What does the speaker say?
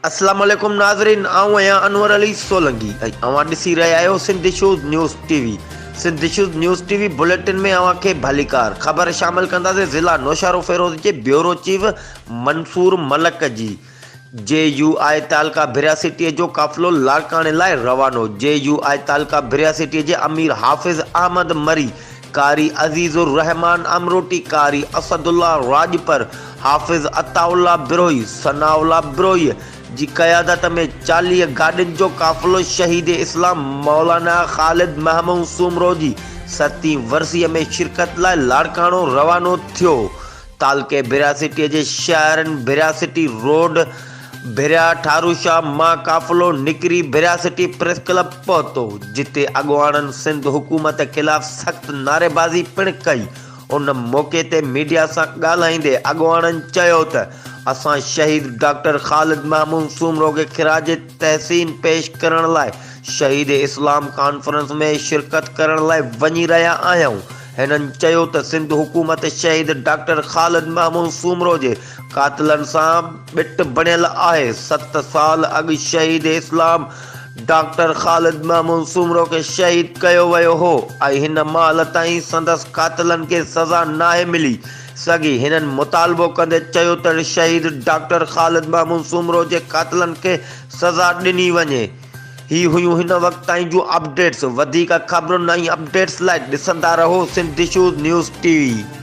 اسلام عليڪم ناظرين آئون آهيان انور علي سولنگي ۽ اوهان ڏسي رهيا آهيو Sindh issues news T V Sindh issues news T V bulletin ۾ اوهان کي ڀليڪار خبر شامل ڪنداسين ضلع نوشهروفيروز جي بيورو چيف منصور ملڪ جي جي يو آء تعلقه ڀريا سٽيء جو قافلو لاڙڪاڻي لاء روانو، جي يو آء تعلقه ڀريا سٽيء جي امير حافظ احمد مري، قاري عزيز الرحمان امروٽي، قاري اسد الله راڄپر، حافظ عطاء الله بروهي، ثناء الله بروهيء جي قيادت ۾ 40 گاڏين جو قافلو شهيد اسلام مولانا خالد محمود سومرو جي ستين ورسيء ۾ شرڪت لاء لاڙڪاڻو روانو ٿيو. تعلقي ڀريا سٽيء جي شهرن ڀريا سٽي روڊ، ڀريا ٺاروشاه مان قافلو نڪري ڀريا سٽي پريس ڪلب پهتو، جتي اڳواڻن سنڌ حڪومت خلاف سخت نعريبازي پڻ ڪئي. ان موقعي تي ميڊيا سان ڳالهائيندي اڳواڻن چيو ته اسان شهيد ڊاڪٽر خالد محمود سومرو کي خراج تحسين پيش ڪرڻ لاء شهيد اسلام ڪانفرنس ۾ شرڪت ڪرڻ لاء وڃي رهيا آهيون، هنن چيو ته سنڌ حڪومت شهيد ڊاڪٽر خالد محمود سومرو جي قاتلن سان ٻٽ بڻيل آهي، ست سال اڳ شهيد اسلام ڊاڪٽر خالد محمود سومرو کي شهيد ڪيو ويو هو ۽ هن مهل تائين سندس قاتلن کي سزا ناهي ملي سگهي، هنن مطالبو ڪندي چيو ته شهيد ڊاڪٽر خالد محمود سومرو جي قاتلن کي سزا ڏني وڃي. هي هيون هن وقت تائين جون اپڊيٽس، وڌيڪ خبرن ۽ اپڊيٽس لاء ڏسندا رهو Sindh issues news T V.